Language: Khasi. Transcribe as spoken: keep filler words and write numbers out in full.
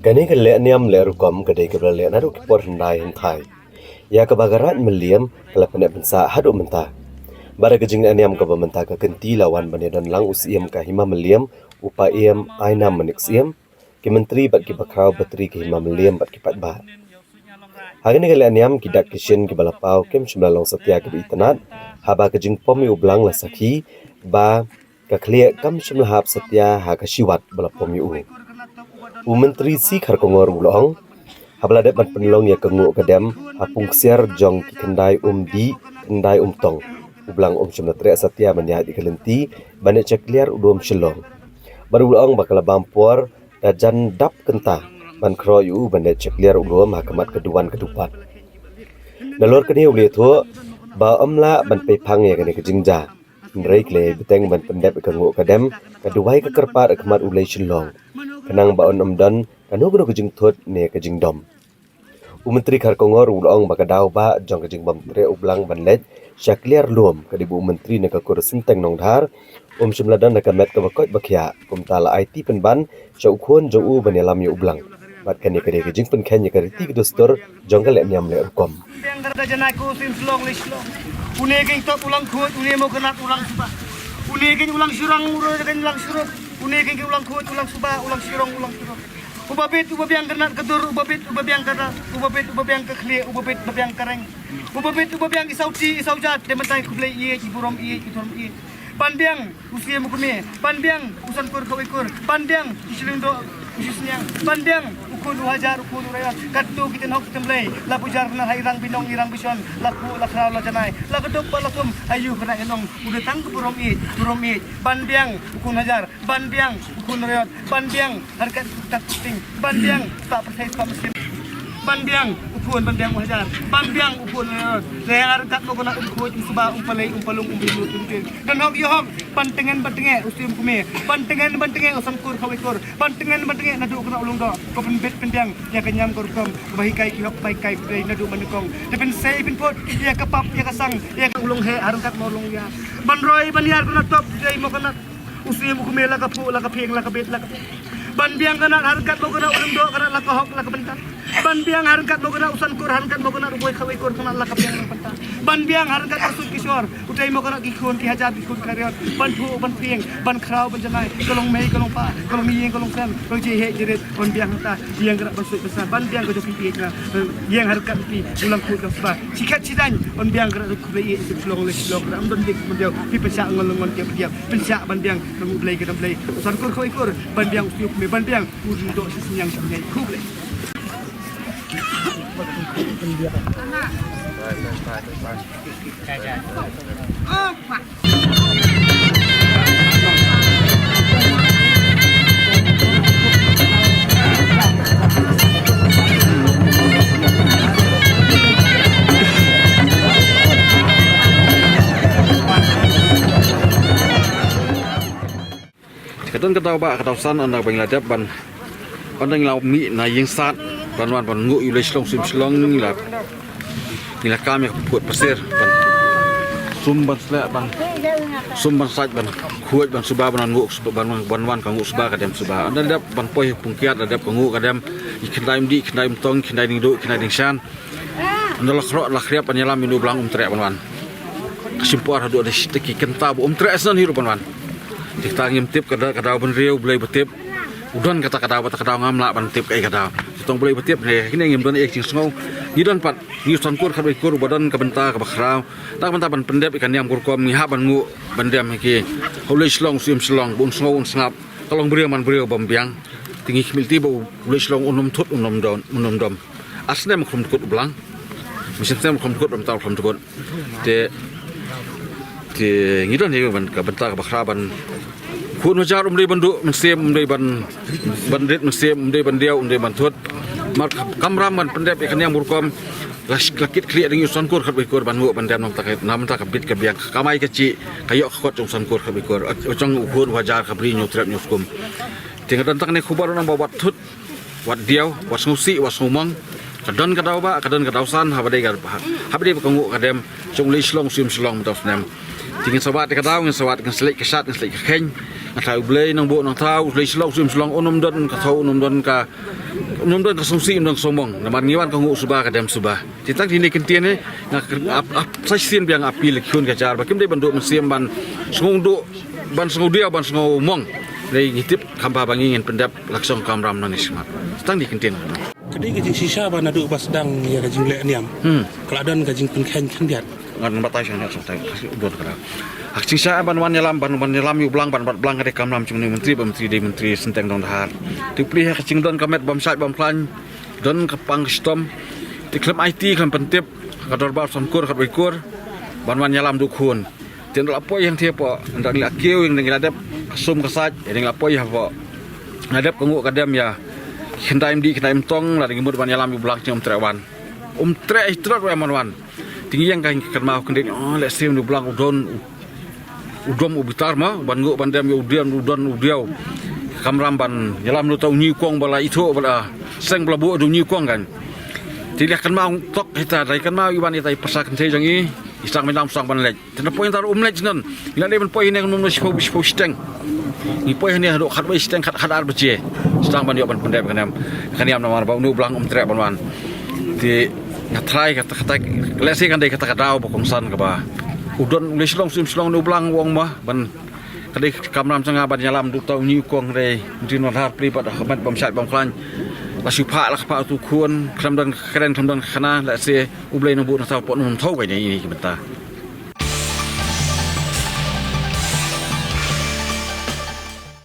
Kane ka leh niam leh rukom ka dei kaba la leh naduh ki por hyndai hynthai. Ïa kaba ka Raid Mylliem ka la pynneh pynsah haduh mynta. Bad da ka jingleh niam kaba mynta ka kynti la wan ban ïadon lang u Syiem ka Hima Mylliem, u Paiem Ainam Manik Syiem, ki myntri bad ki bakhraw batri ka Hima Mylliem bad ki paidbah. Ha kane ka leh niam ki dak ki shin kiba la paw kim shym la long satia kiba itynnad, haba ka jingpom ïa u Blang la sakhi ba ka khlieh kam shym la hap satia ha ka shiwat ba la pom ïa u. U Myntri C Kharkongor u la ong, haba la dep ban pynlong ïa ka nguh ka dem ha pung ksiar jong ki khyndai um dih khyndai um tong, u Blang um shym la treh satia ban ïaid ïa ka lynti ban leit shakliar u lum Shillong. Bad u la ong ba ka la bam por da jan dap kynta ban khroh ïa u ban leit shakliar u lum ha khmat ka duwan ka dupat. Nalor kane u la ïathuh ba ym lah ban pei phang ïa kane ka jingjia. Hynrei ki la ïai bteng ban pyndep ïa ka nguh ka dem, ka duwai ka kyrpad ha khmat u Lei Shillong, khnang ba un ym don kano kano ka jingthut ne ka jingdom. U Myntri Kharkongor u la ong ba ka daw ba jong ka jingbym treh u Blang ban leit shakliar lum ka dei ba u Myntri na ka kur Synteng Nongdhar um shym la don ha ka met kaba koit ba khiah, kumta la aiti pynban sha u khun jong u ban ïalam ïa u Blang. Bad kane ka dei ka jingpynkheiñ ïa ka riti ka dustur jong ka leh niam leh rukom. Biang ka janai ko sim Shillong Lei Shillong. Une keiñ top u Langkhuid, une Mawkynad u Langsuba. Une keiñ u Langshirong, une keiñ u Langshirong. Une keiñ u Langkhuid, u Langsuba, u Langshirong, u Langshirong. Uba bit uba biang ka nat ka dur, uba bit uba biang ka rat, uba bit uba biang ka khlieh, uba bit uba biang ka reng. Uba bit uba biang i sauti i saujat, te mynta i khublei ïeit, i burom ïeit, i burom ïeit. Ban biang u Syiem u Kmie, ban biang u Sankur Khawaikur, ban biang u Shilingdoh u Shisniang, ban biang u Khun u Hajar, u Khun u Raiot. Katto ki tynhok ki tymblei la bujar na ha i rang binong i rang bishon, la khuh la khraw la janai, la kdup bad la thum ha ïu khynnah ïa nong. U dei tang ka burom ïeit, burom ïeit. Ban biang u Khun Hajar, ban biang u Khun Raiot, ban biang ha ryngkat ka kut ka kting, ban biang spah pyrthei spah mynsiem. Ban biang u Khun, ban biang u Hajar, ban biang u Khun Raiot. Leh ha ryngkat Mawkynad, um Khuid, um Suba, um Palei, um Palung, um Bynnud, um Tin. Don hok ïoh hok, ban tngen ban tngeh u Syiem u Kmie, ban tngen ban tngeh u Sankur Khawaikur, ban tngen ban tngeh naduh khynnah u Lyngdoh. Ko pynbit pynbiang ïa ka niam ka rukom kaba hikai ki hok ba hikai ki dei naduh mynnyngkong. Te pynsei pynput ïa ka pap ïa ka sang ïa ka u Longhe ha ryngkat Mawlong ïa. Ban roi ban ïar khynnah top dei Mawkynad. U Syiem u Kmie la ka phuh la ka phieng la ka bit la ka phieng. Ban biang khynnah ha ryngkat Mawkynad, u Lyngdoh khynnah la ka hok la ka bynta. Ban biang ha ryngkat Mawkynad, u Sankur ha ryngkat Mawkynad, u Boi Khawaikur khynnah la ka biang la ka bynta. Ban biang ha ryngkat ka Sut ki Shor, u Tei Mawkynad, ki Khun ki Hajar ki Khun ki Raiot. Ban phuh ban phieng, ban khraw ban janai, ka long mei ka long pa, ka long ïing ka long sem, ka long jingïeit jingrit. Ban biang hangta, biang khynnah ban sut ban san, ban biang ka jong ki ïeit na, ïeng ha ryngkat ki u Langkhuid Langsuba. Shikhet shidaiñ, ban biang khynnah, khublei ïeit, Shillong Lei Shillong khynnah, ym don dik ban diaw, phi pynshah ngon ngon diaw diaw, pynshah ban biang, ka Blei ka dam Blei, u Sankur Khawaikur, ban biang u Syiem u Kmie, ban biang u Lyngdoh Shisniang Shisniang, khublei. Ka don ka daw ba ka daw san, ynda ba ngi la dep ban, ynda ngi la mih na ïing stad ban wan ban nguh ïa u Lei Shillong Syiem Shillong, ngi la, ngi la kam ïa ka pud pasir ban sum ban sleh ban sum ban sait ban khuid ban suba ban nguh suba ban, ban wan ka nguh suba ka dem suba. Ynda dep ban poi pung kiad, ynda dep ka nguh ka dem, i khyndai um dih, khyndai um tong, khyndai ding duh, khyndai ding shan. Ynda la khroh la khriap ban ïalam ïa u Blang, um treh ban wan. Ka shim por haduh da shi, da ki kynta ba um treh shen hi ruh ban wan. Te kata ngim tip, ka da, ka daw bynriew Blei ba tip. U don kata ka daw, kata ka daw ngam lah ban tip kaei ka daw. Te tang Blei ba tip ne, kine ngim don ei ka jingsngew. Ngi don pat, ngi u Sankur Khawaikur ba don ka bynta kaba khraw. Da ka bynta ban pyndep ïa ka niam ka rukom, ngi hap ban nguh ban dem ha ki, ha u Lei Shillong Syiem Shillong, ba un sngew un sngap. Ka long briew man briew bym biang. Te ngi khmih lynti ba u Lei Shillong un ym thut, un ym don, un ym dom. Ar snem khrum dkut u Blang. Mynshem snem khrum dkut, ba mynta khrum dkut. Te, te ngi don hi ban ka bynta kaba khraw ban. Khun hajar um dei ban duh mynsiem, um dei ban, ban rit mynsiem, um dei ban diaw, um dei ban thut. Mar ka, kamram ban pyndep ïa ka niam ka rukom. La, la kit khlieh da ngi u Sankur Khawaikur ban nguh ban dem na bynta ka, na bynta ka bit ka biang, ka kamai ka jih, ka ïoh ka kot jong u Sankur Khawaikur, jong u Khun u Hajar, ka bri ñiewtrep ñiewskum. Te nga don tang ne khubor nang ba wat thut, wat diaw, wat sngewsih, wat sngewmong. Ka don ka daw ba, ka don ka daw san, haba dei ka, haba dei ba ka nguh ka dem jong u Lei Shillong Syiem Shillong mynta u snem. Te ngin sa wad ïa ka daw, ngin sa wad, ngin sa leit ka shad, ngin sa leit ka kheiñ. Nga thaw U Blei nang buh nang thaw, u Lei Shillong Syiem Shillong un ym don ka thaw, un ym don ka, Ym don ka sngewsih, ym don ka sngewmong. Namar ngi wan ka nguh suba, ka dem suba. Te tang kine ki ktien ne, nga ap ap sa shisien biang appeal ki khun ki hajar ba kim dei ban duh mynsiem ban sngewduh, ban sngewdiaw, ban sngewmong. Dei ngi tip kham bha ba ngi ngin pyndep la ka shong kamram nangne shakhmat. Tang kine ki ktien. Ka dei ka jingshisha ba naduh ba sdang ïa ka jingleh niam. Hmm. Ka la don ka jingpynkheiñ khyndiat. Ngan batai shang ïa shang tai don ka. Ha ka jingshisha ban wan ïalam, ban wan ïalam ïa u Blang, ban bat Blang ka dei kamram jong u Myntri, ba Myntri dei Myntri Synteng Dong Dahar. Te plie ha ka jingdon ka met bym shait bym khlaiñ, don ka pang ka shitom. Te khlem aiti, khlem pyntip ka dorbar Songkur, ka Dwaikur, ban wan ïalam da u khun. Te ynda la poi hangtei hapoh, ynda ngi la kiew, ynda ngi la dep ka sum ka sait, ynda ngi la poi hapoh, la dep ka nguh ka dem ïa khyndai mdih khyndai mtong, lada ngi mut ban ïalam ïa u Blang, te um treh wan. Um treh hi trot wei ban wan. Te ngi ïeng ka kynmaw kyndit, oh, lehse une u Blang u don u, u dom u bitar ma ban nguh ban dem ïa u diaw, u don u diaw. Kamram ban ïalam lut ïa u Ñiewkong ba la ithuh ba la seng ba la buh da u Ñiewkong kan. Te leh kynmaw tok hi ta, dei kynmaw i wan i ta i pyrsa kynthei jong i, i sdang ban ïalam, sdang ban leit. Te na poi hangta ruh um leit shen. Ngi la dei ban poi hangne kumno shiphew, shiphew shiteng. Ngi poi hangne haduh khatwei shiteng, khat, khatar baje. Sdang ban ïoh ban pyndep ka niam, ka niam namar ba une u Blang um treh ban wan. Te nga tharai kata, kata, lehse kan dei kata ka daw ba kongsan kaba u don u leit shlong, u sim shlong une u Blang u ong ma ban, ka dei kamram jong nga ban ïalam da uta u Ñiewkong, dei Myntri Dong Dahar, plie bad ha ka met bym shait bym khlaiñ. La shu phah, la ka phah uta u khun, khlem don ka kren, khlem don ka khana, lehse U Blei un buh na thaw, pok na thaw ka ine ine ki bynta.